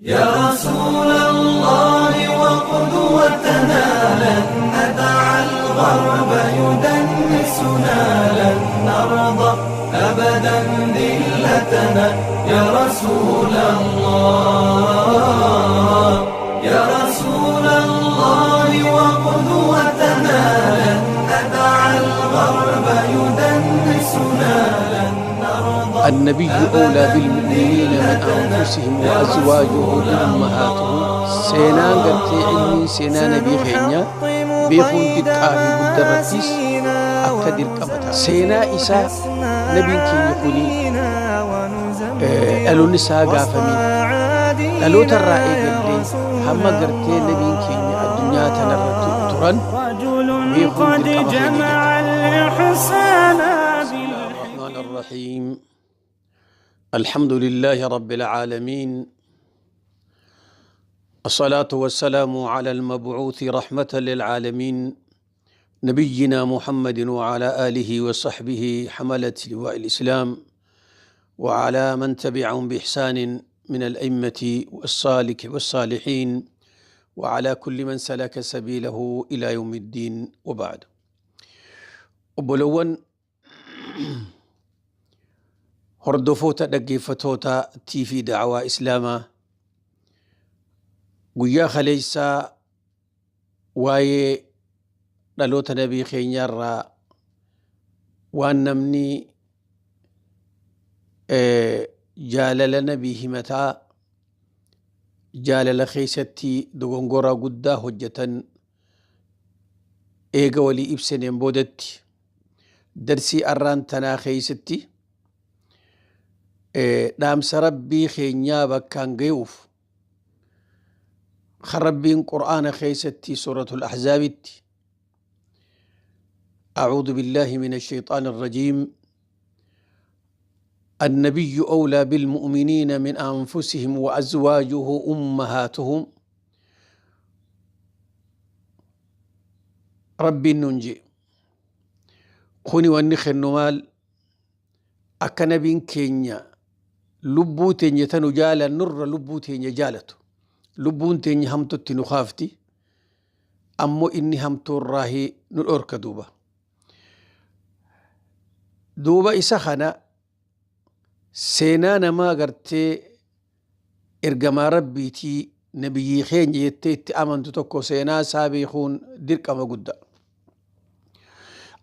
يا رسول الله وقدوتنا، لن ندع الغرب يدنسنا، لن نرضى أبدا ذلتنا. يا رسول الله، يا رسول الله وقدوتنا، لن ندع الغرب يدنسنا، لن نرضى. النبي أولى بالمؤمنين من أنفسهم وأزواجه أمهاتهم. Seenaan gartee ilmiin seenaa nabii keenya beekuun xiqqaa fi guddarrattis akka dirqama ta'a. Seenaa isaa nabiin keenya kuni dhaloonni isaa gaafamii dhaloota irraa eegallee hamma gartee nabiin keenya addunyaa tanarratti turan beekuun dirqama keenya jechuudha. الرحمن الرحيم، الحمد لله رب العالمين، الصلاة والسلام على المبعوث رحمة للعالمين، نبينا محمد وعلى آله وصحبه حملة لواء الإسلام، وعلى من تبعهم بإحسان من الأئمة والصالح والصالحين، وعلى كل من سلك سبيله إلى يوم الدين، وبعد. Obboleewwan hordofoota, dhaggeeffatoota TV Da'awaa Islaamaa, guyyaa kaleessaa waa'ee dhaloota nabii keenyaarraa waan namni jaalala nabii himataa jaalala keessatti dogongora guddaa hojjetan eega walii ibsineen boodatti, darsii arraan tanaa keessatti dhaamsa Rabbii keenyaa bakkaan gayuuf kan Rabbiin Qur'aana keessatti Suuratul Ahzaabitti, أعوذ بالله من الشيطان الرجيم، النبي أولى بالمؤمنين من أنفسهم وأزواجه أمهاتهم Rabbiin nuun jee. Kuni wanni kennu maal? Akka nabiin keenya lubbuu teenya tanu jaalannurra lubbuu teenya jaalatu. Lubbuun teenya hamtutti nu kaafti. Ammoo inni hamtuurraahi nu dhorka duuba. Duuba isa kana seenaa namaa gartee ergamaa Rabbiitii, nabiyyii keenya jettee itti amantu tokko, seenaa isaa beekuun dirqama guddaa.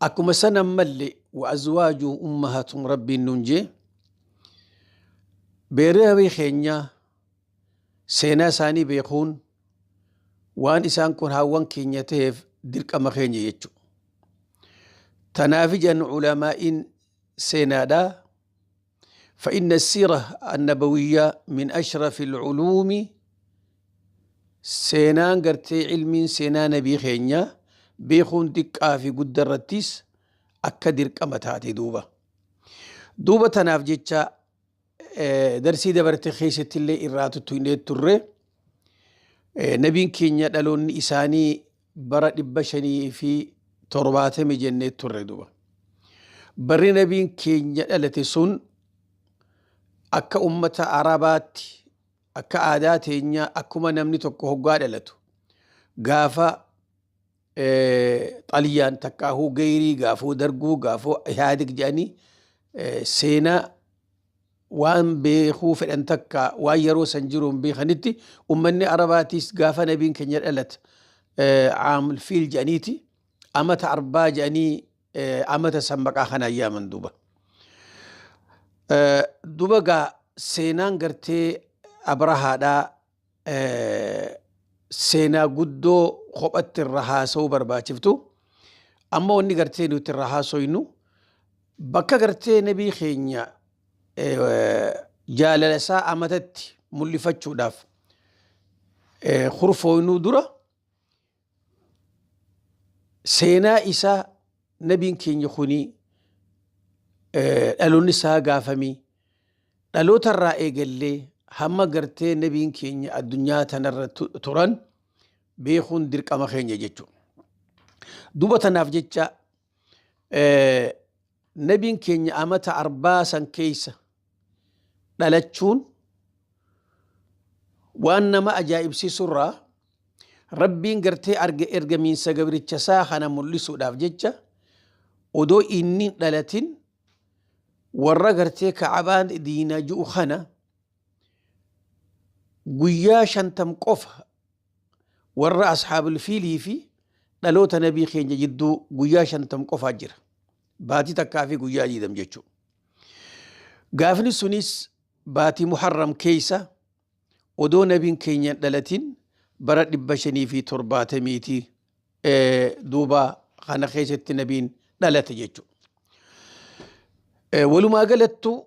Akkuma san ammallee وأزواجه أمهاتهم Rabbiin nuun jee, beeree keenya seenaa isaanii beekuun waan isaan kun hawwan keenya ta'eef dirqama keenya jechuudha. Tanaaf jan ulamaa'iin seenaadhaa فإن السيرة النبوية من أشرف العلوم. Seenaan gartee ilmiin seenaa nabii keenya beekuun xiqqaa fi guddarrattis akka dirqama taate duuba. Duuba tanaaf jecha darsii dabarte keessatti illee irraa tuttuqnee turre. Nabiin keenya dhaloonni isaanii bara 570 jennee turre duuba. Barri nabiin keenya dhalate sun akka ummata Arabaatti, akka aadaa teenyaa, akkuma namni tokko hoggaa dhalatu gaafa Xaliyaan takkaahuu gayrii gaafuu darguu gaafuu Ihaadig jedhanii seenaa waan beekuu fedhan takka waan yeroo san jiru hin beekanitti, ummanni Arabaatiis gaafa nabiin keenya dhalate عام الفيل jedhaniiti, amata arbaa jedhanii amata san maqaa kanaan yaaman duuba. Duba gaa seenaan gartee Abrahaadhaa seenaa guddoo kophatti irra haasa'uu barbaachiftu. Amma wanni gartee nuti irra haasoynu bakka gartee nabii keenya jaalala isaa amatatti mul'ifachuudhaaf kurfooynuu dura, seenaa isaa nabiin keenya kuni dhaloonni isaa gaafamii dhaloota irraa eegallee hamma gartee nabiin keenya addunyaa tanarra turan beekuun dirqama keenya jechuudha. Duuba tanaaf jecha nabiin keenya amata arbaa san keessa dhalachuun Waan nama ajaa'ibsiisurraa Rabbiin gartee arge ergamiinsa gabricha isaa kana mul'isuudhaaf jecha odoo inni hin dhalatin warra gartee Ka'abaan diinaa ji'u kana guyyaa 50 qofa warra ashaabul fiilii fi dhaloota nabii keenya jidduu guyyaa 50 qofaa jira. Baatii takkaa fi guyyaa 20 jechuudha. Gaafni sunis baatii Muharram keessa odoo nabiin keenya hin dhalatin bara 570ti duuba kana keessatti nabiin dhalate jechuudha. Walumaa galattu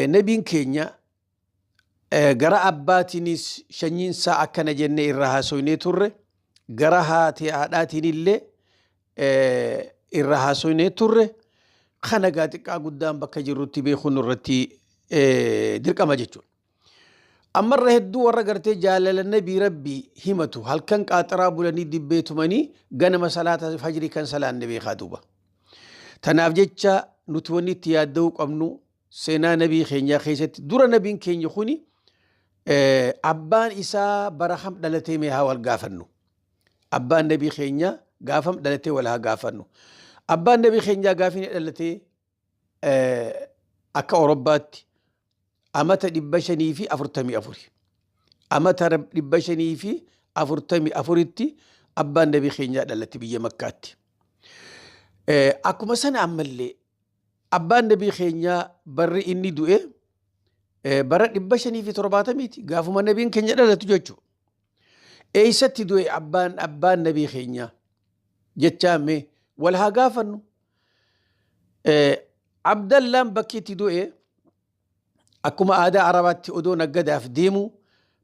nabiin keenya gara abbaatiinis shanyiinsaa akkana jennee irraa haasoynee turre, gara haati haadhaatiin illee irraa haasoynee turre. Kana gaa xiqqaa guddaan bakka jirrutti beekuun irratti dirqama jechuudha. Ammarra hedduu warra gartee jaalala nabii rabbii himatu halkan qaaxiraa bulanii dibbee tumanii ganama salaata fajrii kan salaanne beekaa duuba. Tanaaf jecha nuti wanni itti yaadda'uu qabnu seenaa nabii keenyaa keessatti dura nabiin keenya kuni abbaan isaa bara kam dhalatee mee haa wal gaafannu. Abbaan nabii keenyaa gaafam dhalatee wal haa gaafannu. Abbaan nabii keenyaa gaafini dhalatee akka Awurooppaatti amata 544. Amata 544tti abbaan nabii keenyaa dhalate biyya Makkaatti. Akkuma sana ammallee abbaan nabii keenyaa barri inni du'e bara 570ti gaafuma nabiin keenya dhalatu jechuudha. Eessatti du'e abbaan nabii keenyaa jechaa mee wal haa gaafannu. Abdallaan bakki itti du'e akkuma aadaa Arabaatti odoo naggadaaf deemu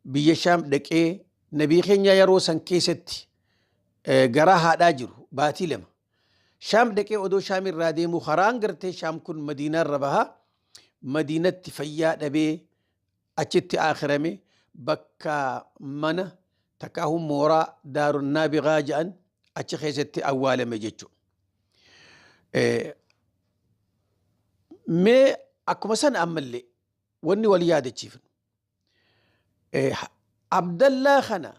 biyya Shaam dhaqee nabii keenya yeroo san keessatti garaa haadhaa jiru baatii 2. Shaam dhaqee odoo Shaam irraa deemu karaan gartee Shaam kun Madiinaarra baha. Madiinatti fayyaa dhabee achitti aakhirame bakka mana takkaahu mooraa Daarun Naabigaa jedhan achi keessatti awwaalame jechuudha. Mee akkuma sana ammallee wanni wal yaadachiifnu Abdallaa kana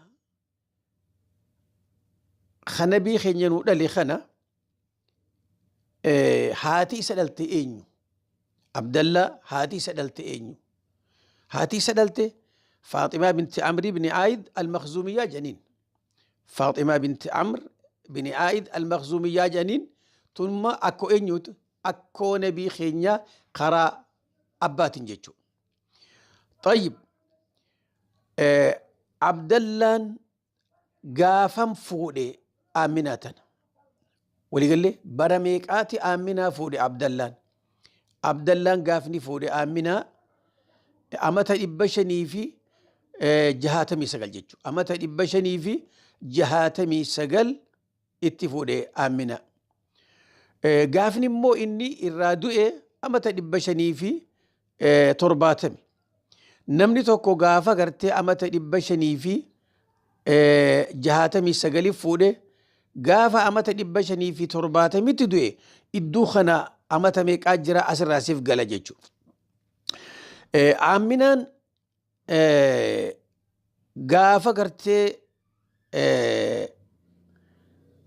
ka nabii keenya nuu dhale kana haati isa dhalte eenyu? Abdallaa haati isa dhalte eenyu? Haati isa dhalte Faaximaa binti Amrii bini Aayid al-Makhzuumiyyaa jedhaniin. Faaximaa binti Amr bini Aayid al-Makhzuumiyyaa jedhaniin tunma akkoo eenyuutu? Akkoo nabii keenyaa karaa abbaatiin jechuudha. Tayyib Abdallaan gaafam fuudhe Aaminaa tana. Waliigallee bara meeqaati Aaminaa fuudhe Abdallaan? Abdallaan gaafni fuudhe Aaminaa amata 569 jechuudha. Amata 569 itti fuudhe Aaminaa. Gaafni immoo inni irraa du'e amata 570. Namni tokko gaafa gartee amata 569 fuudhe gaafa amata 570tti du'e iddoo kana amata meeqaa jira asirraa siif gala jechuudha. Aaminaan gaafa gartee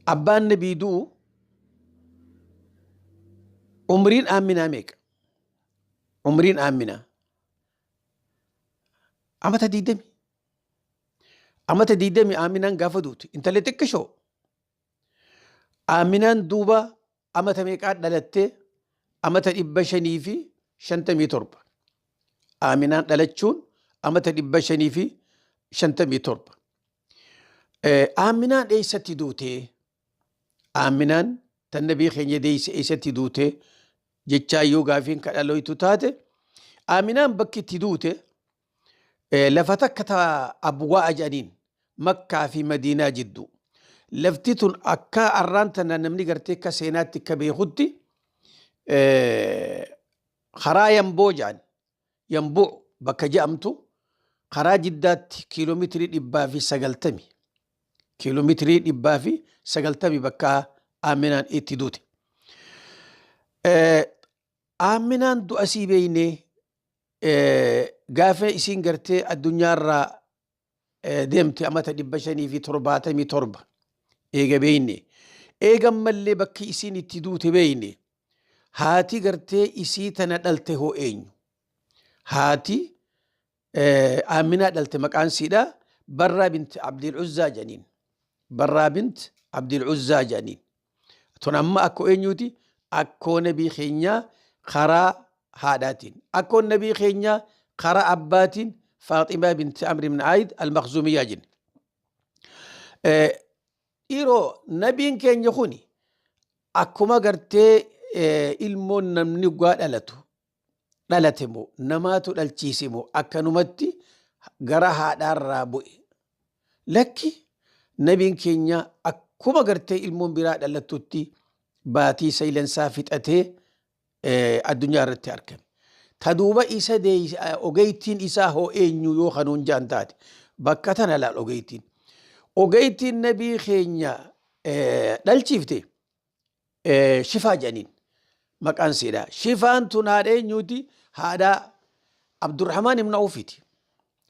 abbaan nabii du'u umriin Aaminaa meeqa? Umriin Aaminaa amata 20. Amata 20 Aaminaan gaafa duutu intalli xiqqishoo. Aaminaan duuba amata meeqaa dhalattee? Amata 557. Aaminaan dhalachuun amata 557. Aaminaan eessatti duutee? Aaminaan tan nabii keenya deeyse eessatti duute jechaa yoo gaafiin ka dhaloytu taate, Aaminaan bakki itti duute lafa takka ta Abwaa'a jedhaniin Makkaa fi Madiinaa jidduu. Lafti tun akka arraan tana namni gartee akka seenaatti akka beekutti karaa Yamboo jedhan Yambuu bakka jedhamtu karaa Jiddaatti kiiloomeetirii 190 kiiloomeetirii 190 bakka Aaminaan itti duute. Aaminaan du'a sii beeynee gaafa isiin gartee addunyaarraa deemte amata 577 eega beeyne. Eega ammallee bakki isiin itti duute beeyne. Haati gartee isii tana dhalte hoo eenyu? Haati Aaminaa dhalte maqaan siidha Barraa bint Abdil Uzzaa jedhaniin. Barraa bint Abdil Uzzaa jedhaniin. Tun amma akkoo eenyuuti? Akkoo nabii keenyaa karaa haadhaatiin. Akkoon nabii keenyaa karaa abbaatiin Faaximaa bint Amr ibn Aayid al-Makhzumiyyaa jenne. Dhiiroo, nabiin keenya kuni akkuma gartee ilmoon namni dhugaa dhalatu dhalate moo namaatu dhalchiise moo akkanumatti gara haadhaarraa bu'e? Lakki, nabiin keenya akkuma gartee ilmoon biraa dhalattutti baatii saylansaa fixatee addunyaa irratti argame. Ta duuba isa ogeeytiin isaa hoo eenyu yoo kanuun jaan taate, bakka tana laal ogeeytiin. Ogeeytiin nabii keenya dhalchiifte Shifaa jedhaniin maqaan siidha. Shifaan tun haadha eenyuuti? Haadha Abdurrahmaan ibn Awfiiti.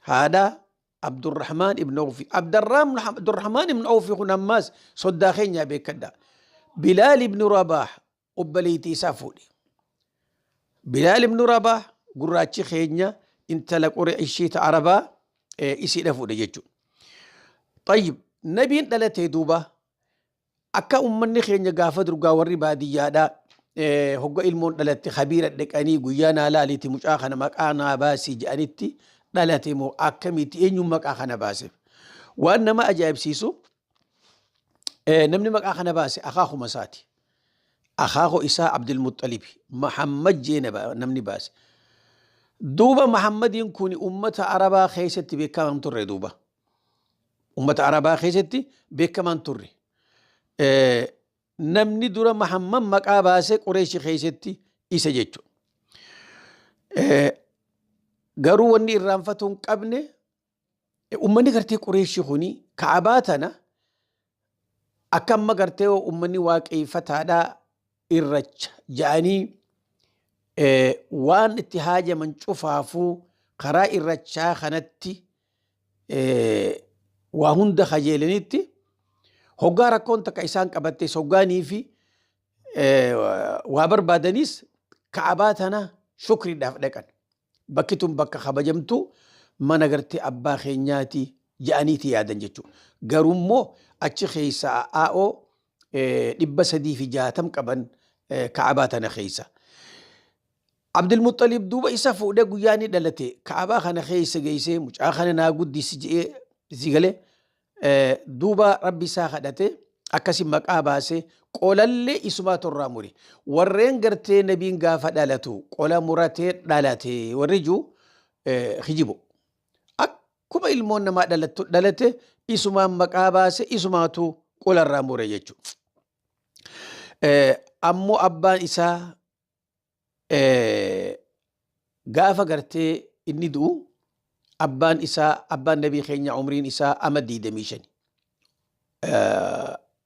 Haadha Abdurrahmaan ibn Awfi. Abdurrahmaan ibn Awfi kun ammaas soddaa keenyaa beekadha. Bilaal ibn Rabaah obboleettii isaa fuudhe. Bilaal ibn Rabaah gurraachi keenya intala Qureeshii ta Arabaa isiidha fuudhe jechuudha. Tayyib, nabiin dhalatee duuba akka ummanni keenya gaafa durgaa warri baadiyyaadhaa hogga ilmoon dhalatte kabiira dhaqanii guyyaa naa laaliiti mucaa kana maqaa naa baasii jedhanitti dhalate moo akkamitti, eenyuun maqaa kana baaseef? Waan nama ajaa'ibsiisu, namni maqaa kana baase akaakuma isaati. Akaakoo isaa Abdulmuxxalibi Mahammad jee namni baase. Duuba Mahammadiin kun ummata Arabaa keessatti beekamaan turre duuba. Ummata Arabaa keessatti beekamaan turre. Namni dura Mahammad maqaa baase Qureeshi keessatti isa jechuudha. Garuu wanni irraanfatuu hin qabne, ummanni gartee Qureeshii kuni Ka'abaa tana akka amma gartee ummanni waaqeeffataadhaa irracha ja'anii waan itti haajaman cufaafuu karaa irrachaa kanatti waa hunda kajeelanitti, hoggaa rakkoon takka isaan qabatte hoggaanii fi waa barbaadanis Ka'abaa tana shukriidhaaf dhaqan. Bakki tun bakka kabajamtu, mana gartee abbaa keenyaati jedhaniiti yaadan jechuudha. Garuu immoo achi keessaa aa'oo 360 qaban Ka'abaa tana keessa. Abdulmuxalib duuba isa fuudhee guyyaa inni dhalate Ka'abaa kana keessa geessee mucaa kana naa guddisi jedhee si galee duuba rabbi isaa kadhate, akkasi maqaa baasee qolallee isumaa torraa mure. Warreen gartee nabiin gaafa dhalatu qola muratee dhalate warri jiru kijibu. Akkuma ilmoon namaa dhalattu dhalate, isumaan maqaa baase, isumaatu qolarraa mure jechuudha. Ammoo abbaan isaa gaafa gartee inni du'u, abbaan isaa, abbaan nabii keenya umriin isaa ama 25.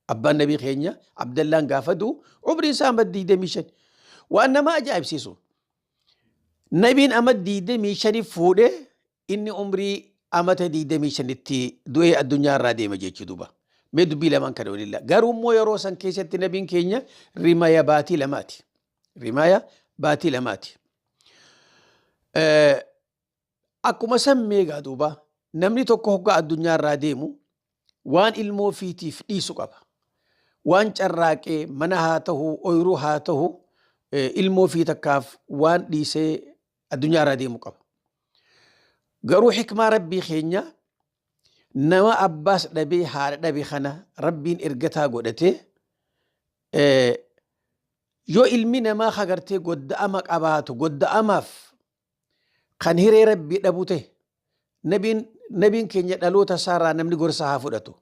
Abbaan nabii keenya Abdallaan gaafa du'u umriin isaa ama 25. Waan nama ajaa'ibsiisu, nabiin ama 25 fuudhee inni umrii amata 25tti du'ee addunyaa irraa deema jechuu duuba. Mee dubbii lamaan kana walilla. Garuu immoo yeroo san keessatti nabiin keenya rimaya baatii lamaati. Rimaya baatii lamaati. Akkuma san meegaa duuba namni tokko hoggaa addunyaa irraa deemu waan ilmoo fiitiif dhiisu qaba. Waan carraaqee mana haa ta'u, ooyiruu haa ta'u, ilmoo fi takkaaf waan dhiisee addunyaa irraa deemu qaba. Garuu hikmaa rabbii keenya, nama abbaas dhabee haadha dhabe kana rabbiin ergataa godhatee, yoo ilmi namaa kagartee godda'ama qabaatu godda'amaaf kan hiree rabbii dhabu ta'e, nabiin keenya dhaloota isaarraa namni gorsa haa fudhatu.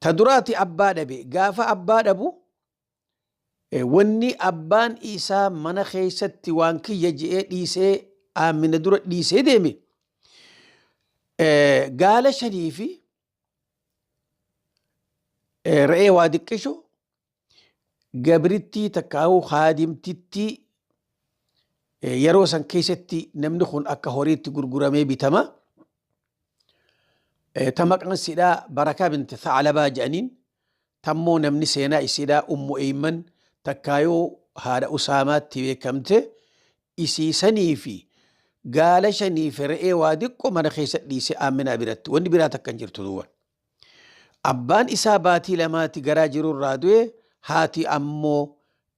Ta duraati abbaa dhabe. Gaafa abbaa dhabu, wanni abbaan isaa mana keessatti waan kiyya je'ee dhiisee Aamina dura dhiisee deeme gaala shanii fi re'ee waa diqqisho, gabrittii takkaa'uu haadimtittii. Yeroo san keessatti namni kun akka horiitti gurguramee bitama. Ta maqaan isiidhaa Barakaa binti Tha'alabaa jedhaniin, tammoo namni seenaa isiidhaa Ummu Eyman takkaayuu haadha Usaamaatti beekamte, isii sanii fi gaala shanii fi re'ee waa diqqo mana keessa dhiise Aaminaa biratti. Wanni biraa takka hin jirtu duuba. Abbaan isaa baatii lamaati garaa jiru irraa du'e, haati ammoo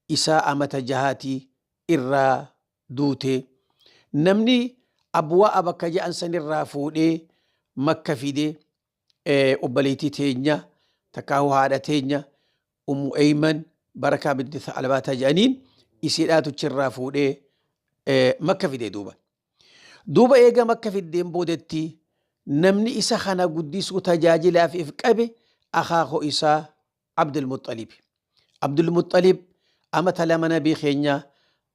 isaa amata jahaati irraa duute. Namni Abwaa'a bakka ja'an sanirraa fuudhee Makka fide obboleettii teenya takkaahuu haadha teenya Ummu Eyman Barakaa binti Tha'labaa ta jedhaniin isiidhaatu achirraa fuudhee Makka fide duuba. Duuba eega Makka fiddeen boodetti namni isa kana guddisuu tajaajilaaf if qabe akaakoo isaa Abdulmuxxalib. Abdulmuxxalib amata lama nabii keenya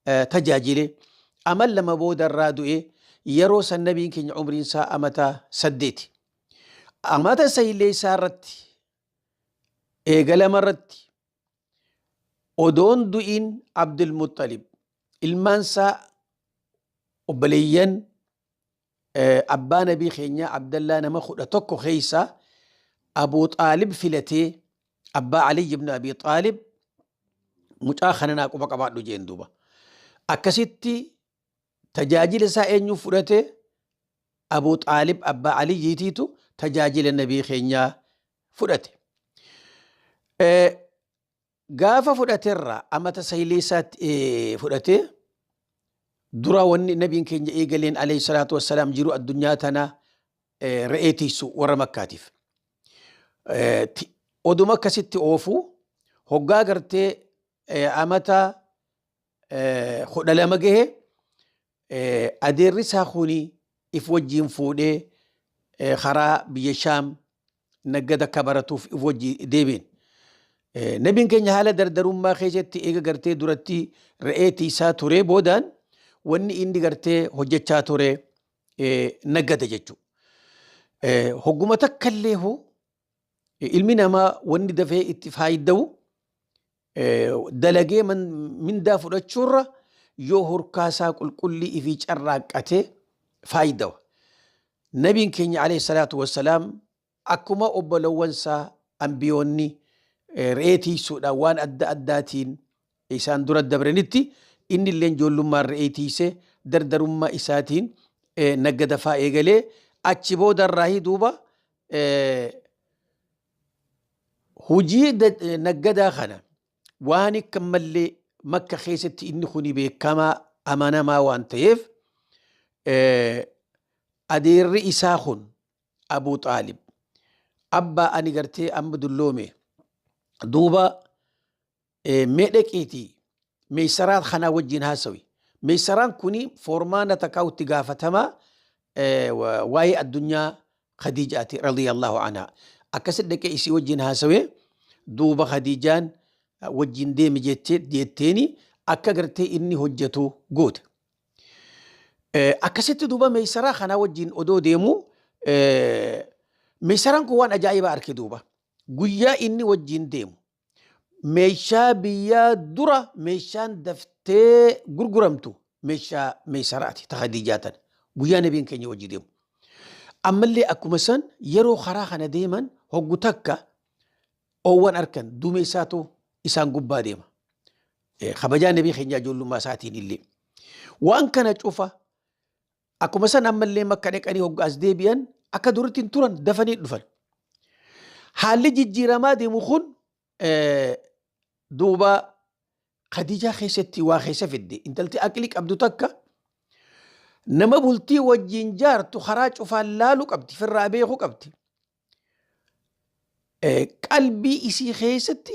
tajaajile. Amal lama booda irraa du'e. Yeroo san nabiin keenya umriin isaa amata 8. Amata sayillee isaa irratti eega lama irratti odoon du'iin Abdulmuxxalib ilmaan isaa obboleeyyan abbaa nabii keenyaa Abdallaa nama 11 keessaa Abuu Xaalib filatee, abbaa Aliyyi ibn Abii Xaalib, mucaa kana naa quba qabaadhu jeen duuba. Akkasitti tajaajila isaa eenyu fudhate? Abuu Xaalib abbaa Aliyyiitiitu tajaajila nabii keenyaa fudhate. Gaafa fudhaterraa amata saylee isaatti fudhatee dura wanni nabiin keenya eegaleen alayhi salaatu wassalaam jiru addunyaa tana re'ee tiisu warra Makkaatiif. Oduma akkasitti oofu hoggaa gartee amata 12 gahe adeerri isaa kuni if wajjiin fuudhee karaa biyya Shaam naggada akka baratuuf if wajji deebiin. Nabiin keenya haala dardarummaa keessatti eega gartee duratti re'ee tiisaa ture boodaan wanni inni gartee hojjechaa ture naggada jechuudha. Hogguma takka illee hoo ilmi namaa wanni dafee itti faayidawu dalagee mindaa fudhachuurra yoo hurkaasaa qulqullii ifii carraaqqate faayidawa. Nabiin keenya alayhi salaatu wassalaam akkuma obbolowwan isaa ambiyoonni re'ee tiisuudhaan waan adda addaatiin isaan dura dabranitti inni illee ijoollummaan re'ee tiise, dardarummaa isaatiin naggada faa eegalee achi boodarraahii duuba hujii naggadaa kana waan akka mallee Makka keessatti inni kuni beekamaa amanamaa waan ta'eef adeerri isaa kun Abuu Xaalib, abbaa ani gartee amma dulloome duuba mee dhaqiitii Meeysaraa kanaa wajjin haasawi. Meeysaraan kuni foormaana takkaa itti gaafatamaa waa'ee addunyaa Khadiijaati radiyallahu anhaa. Akkasi dhaqee isii wajjin haasawee duuba Khadiijaan wajjin deemi jetteeni akka gartee inni hojjetu goote. Akkasitti duuba Meeysaraa kanaa wajjin odoo deemu Meeysaraan kun waan ajaa'ibaa arke duuba. Guyyaa inni wajjin deemu meeshaa biyyaa dura meeshaan daftee gurguramtu meeshaa Meeysaraati ta Khadiijaa tana guyyaa nabiin keenya wajji deemu. Ammallee akkuma san yeroo karaa kana deeman hoggu takka oowwan arkan dumeessaatu isaan gubbaa deema. Kabajaa nabii keenyaa ijoollummaa isaatiin illee. Waan kana cufa akkuma san ammallee Makka dhaqanii hogga as deebi'an akka duritti hin turan, dafanii dhufan. Haalli jijjiiramaa deemu kun duuba Khadiijaa keessatti waa keessa fidde. Intalti aqlii qabdu takka nama bultii wajjin jaartu karaa cufaan laalu qabdi, firraa beekuu qabdi. Qalbii isii keessatti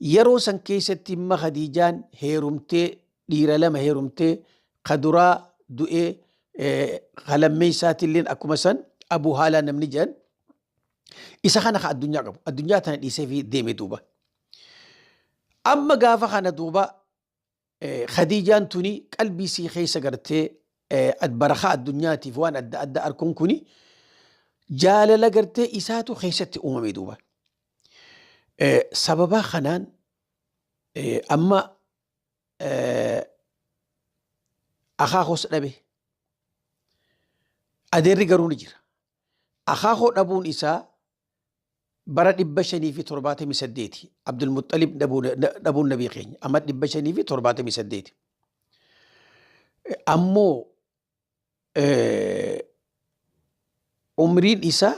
yeroo san keessatti imma Khadiijaan heerumtee dhiira lama heerumtee, ka duraa du'ee, ka lammeessaatilleen akkuma san Abuu Haalaa namni jedhan isa kana ka addunyaa qabu addunyaa tana dhiisee fi deeme duuba. Amma gaafa kana duuba Khadiijaan tuni qalbii isii keessa gartee barakaa addunyaatiif waan adda addaa arkuun kuni jaalala gartee isaatu keessatti uumame duuba. Sababaa kanaan amma akaakoos dhabe, adeerri garuu ni jira. Akaakoo dhabuun isaa bara 578. Abdulmuxalib dhabuun nabii keenya amma 578. Ammoo umriin isaa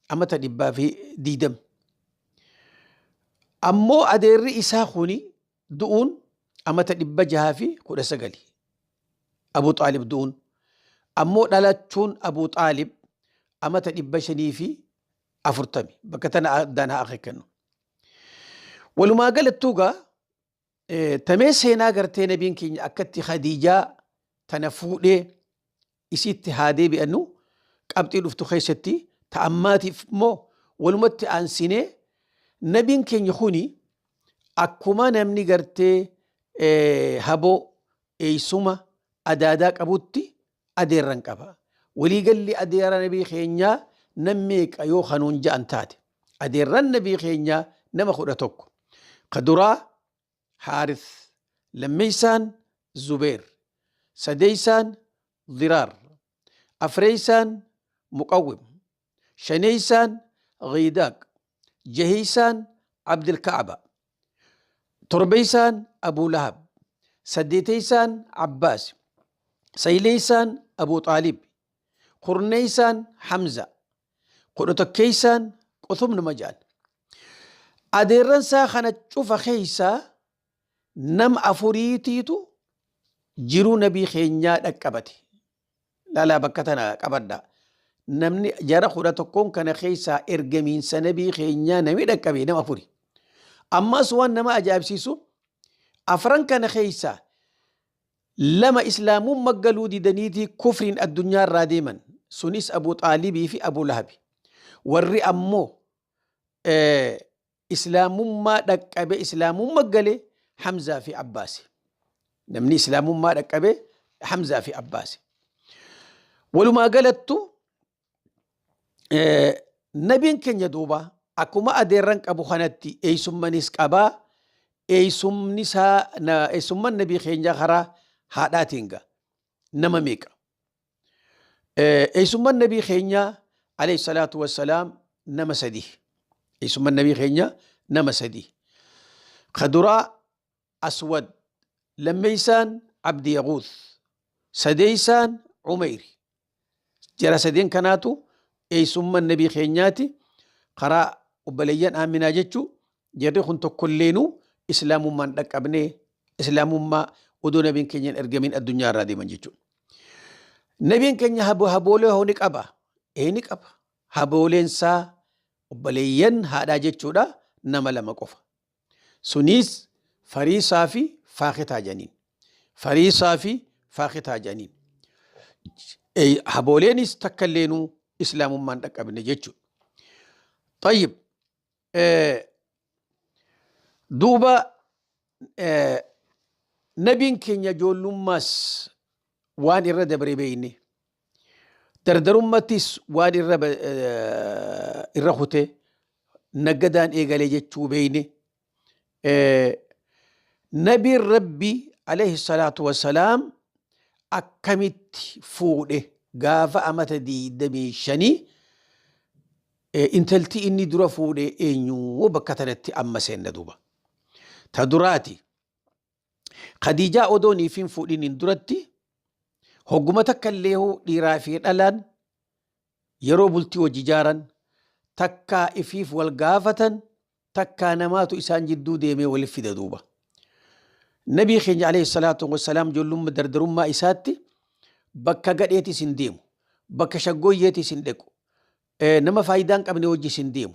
amata 120. Ammoo adeerri isaa kuni du'uun amata 619. Abu Xaalib du'uun. Ammoo dhalachuun Abu Xaalib amata 540. Bakka tana addaan haa akeekkannu. Walumaa galattuu gaa tamee seenaa gartee nabiin keenya akkatti Khadiijaa tana fuudhee isiitti haa deebi'annu qabxii dhuftu keessatti ta ammaatiif immoo walumatti aansinee nabiin keenya kuni akkuma namni gartee haboo eeysuma adaadaa qabutti adeerran qaba. Waliigalli adeera nabii keenyaa nam meeqa yoo kanuun ja'an taate. Adeerran nabii keenyaa nama 11. Ka duraa Haarith, lammeeysaan Zubeer, sadeeysaan Diraar, afreeysaan Muqawwim, shaneeysaan Ghiidaaq, jaheeysaan Abdilka'aba, torbeeysaan Abuu Lahab, saddeeteeysaan Abbaas, sayleeysaan Abuu Xaalib, kurneeysaan Hamza, 11keeysaan Quthum nama ja'an. Adeerransaa kana cufa keeysaa nama afuriitiitu jiruu nabii keenyaa dhaqqabate. Laalaa bakka tana qabadha. Namni jara 11n kana keessaa ergamiinsa nabii keenyaa namni dhaqqabe nama afuri. Ammas waan nama ajaa'ibsiisu afran kana keessaa lama islaamumma galuu didaniitii kufriin addunyaa irraa deeman. Sunis Abu Xaalibii fi Abu Lahabi. Warri ammoo islaamummaa dhaqqabe islaamumma gale Hamzaa fi Abbaasi. Namni islaamummaa dhaqqabe Hamzaa fi Abbaasi. Walumaa galattu nabiin keenya duuba akkuma adeerran qabu kanatti eessummanis qabaa eessumni isaa eessumman nabii keenya karaa haadhaatiin ga nama meeqa. Eessumman nabii keenyaa alayhi salaatu wassalaam nama sadi. Eessumman nabii keenyaa nama sadi. Ka duraa Aswad, lammeeysaan Abdi Yaguuth, sadeeysaan Umeyri. Jara sadeen kanaatu eessumman nabii keenyaati karaa obboleeyyan Aaminaa jechuu jarri kun tokkolleenuu islaamummaan dhaqqabnee islaamummaa odoo nabiin keenya hin ergamin addunyaa irraa deeman jechuudha. Nabiin keenya haboolee hoo ni qaba? Ee ni qaba. Habooleen isaa obboleeyyan haadhaa jechuudha nama lama qofa. Sunis Fariisaa fi Faakitaa jedhaniin. Fariisaa fi Faakitaa jedhaniin. Habooleenis takka illeenuu islaamummaan dhaqqabne jechuudha. Tayyib. Duuba nabiin keenya ijoollummaas waan irra dabre beeyne. Dardarummattis waan irra kute naggadaan eegale jechuu beeyne. Nabiin Rabbi alayhi salaatu wassalaam akkamitti fuudhe gaafa amata 25 intalti inni dura fuudhe eenyu bakka tanatti amma seenna duuba. Ta duraati Khadiijaa odoo niif hin fuudhiniin duratti hogguma takka illee dhiiraa fi dhalaan yeroo bultii wajji ijaaran takkaa ifiif wal gaafatan takkaa namaatu isaan jidduu deemee waliif fida duuba. Nabii keenya alayhi salaatu wassalaam ijoollummaa dardarummaa isaatti bakka gadheetis hin deemu, bakka shaggooyyeetis hin dhequ, nama faayidaa hin qabne wajjis hin deemu.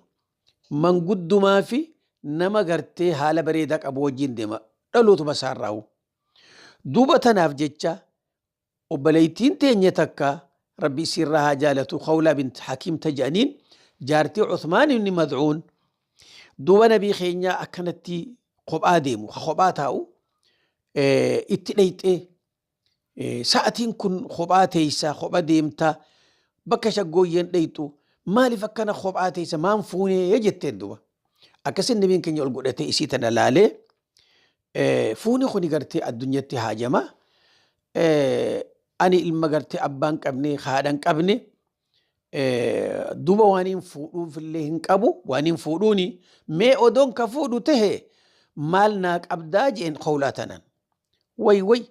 Manguddumaa fi nama gartee haala bareedaa qabu wajjin deema dhalootuma isaarraawu. Duuba tanaaf jecha obboleettiin teenya takka rabbi isiirraa haa jaalatu Khawlaa bint Hakiim ta jedhaniin jaartii Uthmaan ibn Mad'uun duuba nabii keenyaa akkanatti kophaa deemu ka kophaa taa'u itti dhayxee Sa'atiin kun kophaa teessa, kopha deemta, bakka shaggooyyeen dheyxu, maaliif akkana kophaa teessa, maan fuunee jetteen duba. Akkasin nabiin keenya ol godhatee isii tana laalee, fuuni kuni gartee addunyatti haajama. Ani ilma gartee abbaan qabne, haadha hin qabne, Duuba waan hin fuudhuufillee hin qabu, waan hin fuudhuuni mee odoon ka fuudhu tahe maal naa qabdaa jeen Khawlaa tanaan. Way way,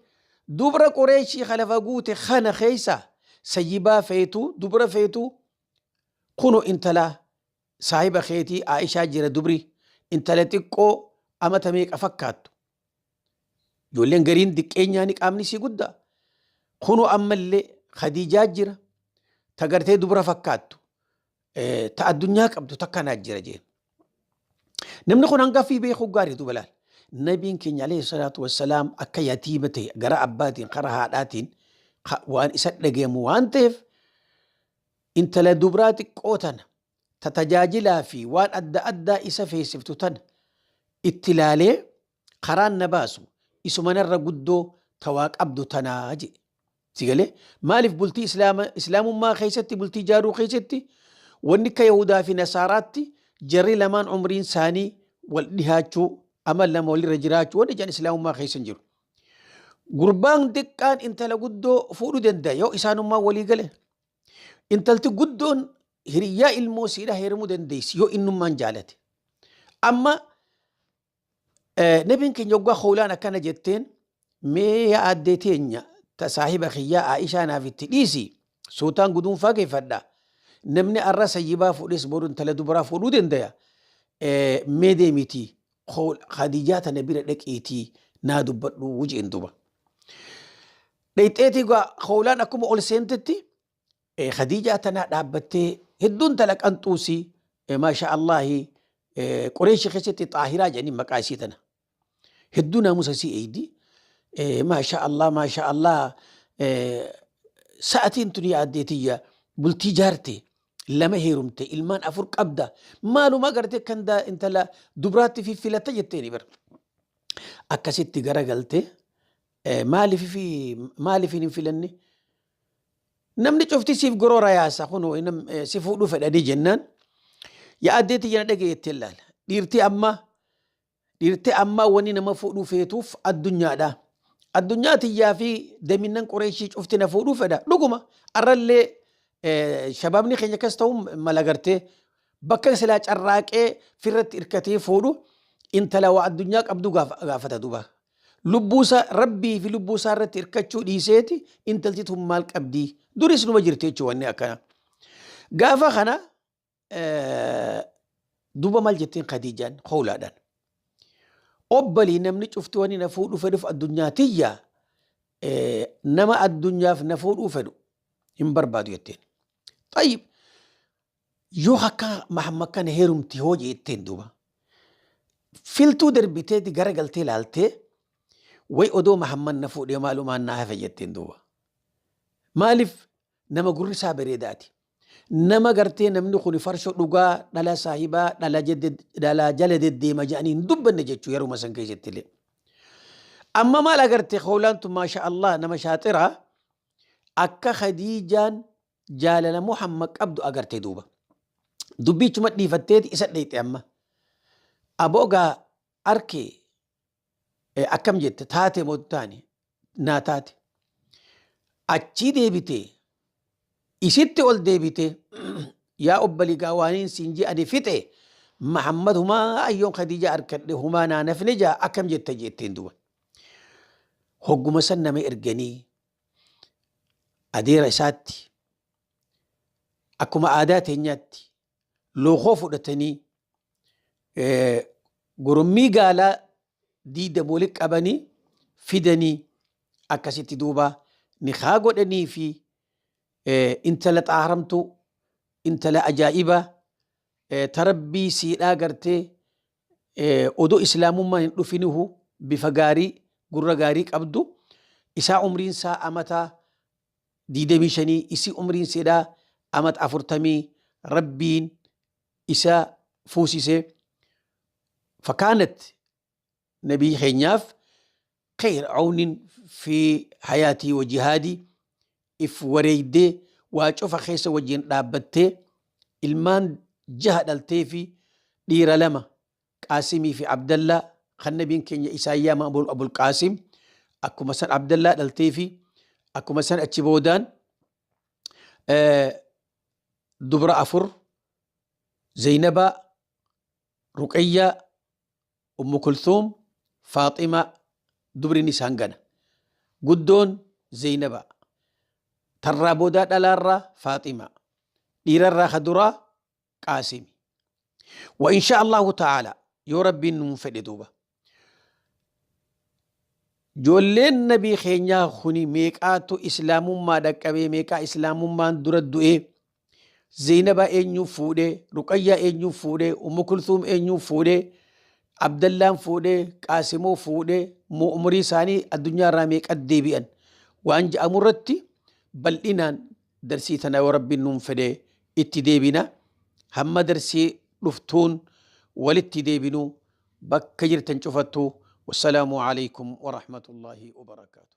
dubra Qureeshii ka lafa guute kana keessa sayyibaa feetu, dubra feetu, kuno intala saahiba keetii Aishaa jira, dubri intala xiqqoo amata meeqa fakkaattu. Ijoolleen gariin diqqeenyaani qaamni isii guddaa. Kunoo ammallee Khadiijaa jira, ta gartee dubra fakkaattu, ta addunyaa qabdu takkanaa jira jeen. Namni kun hanga fi beekuu gaarii duuba laal. Nabiin keenya alayhi salaatu wassalaam akka yatiima ta'e gara abbaatiin kara haadhaatiin waan isa dhagayamu waan ta'eef, intala dubraa xiqqoo tana ta tajaajilaa fi waan adda addaa isa feesiftu tana itti laalee, karaan na baasu isuma narra guddoo ta waa qabdu tanaa jedhe. Si galee? Maaliif bultii islaama islaamummaa keessatti, bultii jaaruu keessatti, wanni akka Yahudaa fi Nasaaraatti jarri lamaan umriin isaanii wal dhihaachuu, amal lama walirra jiraachuu wanni jedhan islaamummaa keessa hin jiru. Gurbaan xiqqaan intala guddoo fuudhuu danda'a yoo isaanummaa walii gale. Intalti guddoon hiriyyaa ilmoo siidha heerumuu dandeessi yoo innummaan jaalate. Amma nabiin keenya waggaa Khawlaan akkana jetteen, mee yaa aaddee teenya ta saahiba kiyyaa Aishaa naaf itti dhiisi, suutaan guduunfaa geeffadha. Namni arra sayyibaa fuudhes boru intala dubaraa fuudhuu dandaya. Mee deemitii Khadijaa tana bira dhaqiitii naa dubbadhu jeen duba. Dhayxeetii Khawlaan akkuma ol seentetti Khadiijaa tanaa dhaabbattee, hedduun tala qanxuusii, maasha Allaahi, Qureeshi keessatti xaahiraa jedhanii maqaa isii tana. Hedduu naamusa isii eeydi. Maasha Allah, maasha Allah, sa'atiin tun yaaddee tiyya bultii jaarte, lama heerumte, ilmaan afur qabda, maaluma gartee kan intala dubraatti fiffilatta jetteeni bar. Akkasitti garagalte, maaliif hin filanne? Namni cufti siif goroora yaasa, kun si fuudhuu fedhanii jennaan, yaa addee tiyya na dhageettee ilaala. Dhiirti amma, dhiirti ammaa wanni nama fuudhuu feetuuf addunyaadha. Addunyaa tiyyaa fi daminnan Qureeshii cufti na fuudhuu fedha. Dhuguma arrallee shabaabni keenya akkas ta'uu mala, gartee bakka silaa carraaqee firratti hirkatee fuudhu intala waa addunyaa qabdu gaafata duuba. Lubbuu isaa Rabbii fi lubbuu isaa irratti hirkachuu dhiiseeti intalti tun maal qabdii? Duris numa jirti jechuun wanni akkana. Gaafa kana duuba maal jettiin Khadiijaan Khawlaadhaan? Obbalii, namni cufti wani na fuudhuu fedhuuf addunyaa tiyya, nama addunyaaf na fuudhuu fedhu hin barbaadu jetteen. Xayyib, yoo akka Mahammad kana heerumti hoo jetteen duuba. Filtuu darbiteeti gara galtee laaltee, way odoo Mahammad na fuudhee maalumaan naa hafe jetteen duuba. Maaliif nama gurri isaa bareedaati. Nama gartee namni kun farshoo dhugaa dhala saahibaa dhala jala deddeema jedhanii hin dubbanne jechuu yeruma san keessatti illee. Amma maal agarte Khawlaan tun? Maasha Allah, nama shaaxiraa akka Khadiijaan jaalala Muhammad qabdu agarte duuba. Dubbiichuma dhiifatteeti isa dheeyxe amma. Aboo gaa arkee akkam jette, taate moo taane naa taate. Achii deebitee isitti ol deebitee, yaa obbalii gaa waaniin siin je'ani fixe, Muhammad humaa ayyoon Khadiija arkadhe humaa naa nafne jaa, akkam jette jetteen duuba. Hogguma san nama erganii adeera isaatti akkuma aadaa teenyaatti lookoo fudhatanii, gorommii gaalaa diida walitti qabanii fidanii, akkasitti duuba nikaa godhanii fi intala xaaramtuu, intala ajaa'ibaa ta Rabbii siidhaa gartee odoo islaamummaan hin dhufinihu bifa gaarii, gurra gaarii qabdu, isaa umriin isaa amata 25, isii umriin siidhaa amata 40, Rabbiin isa fuusise. Fakaanat nabii keenyaaf khayr awnin fi hayaatii wa jihaadii, if wareeydee waa cufa keessa wajjin dhaabbattee, ilmaan jaha dhaltee fi dhiira lama, Qaasimii fi Abdallaa, kan nabiin keenya isaan yaama Abul Qaasim. Akkuma san Abdallaa dhaltee fi akkuma san achi boodaan Dubra 4, Zeynabaa, Ruqayyaa, Ummu Kulthuum, Faaximaa, dubrin isaan gana. Guddoon Zeynabaa. Tarraa boodaa dhalaarraa Faaximaa. Dhiirarraa ka duraa Qaasimi. Wa insha Allahu ta'ala yoo Rabbiin nuun fedhe duuba. Ijoolleen nabii keenyaa kuni meeqaatu islaamummaa dhaqqabee, meeqaa islaamummaan dura du'ee, Zeynabaa eenyuu fuudhee, Ruqayyaa eenyuu fuudhee, Ummu Kulthuum eenyuu fuudhee, Abdallaan fuudhee, Qaasimoo fuudhee, umurii isaanii addunyaa irraa meeqa deebi'an waan ja'amu irratti bal'inaan darsii tana yoo Rabbiin nuun fedhe itti deebina. Hamma darsii dhuftuun walitti deebinu bakka jirtan cufattu, wassalaamu alaikum warahmatullaahi wabarakaatuh.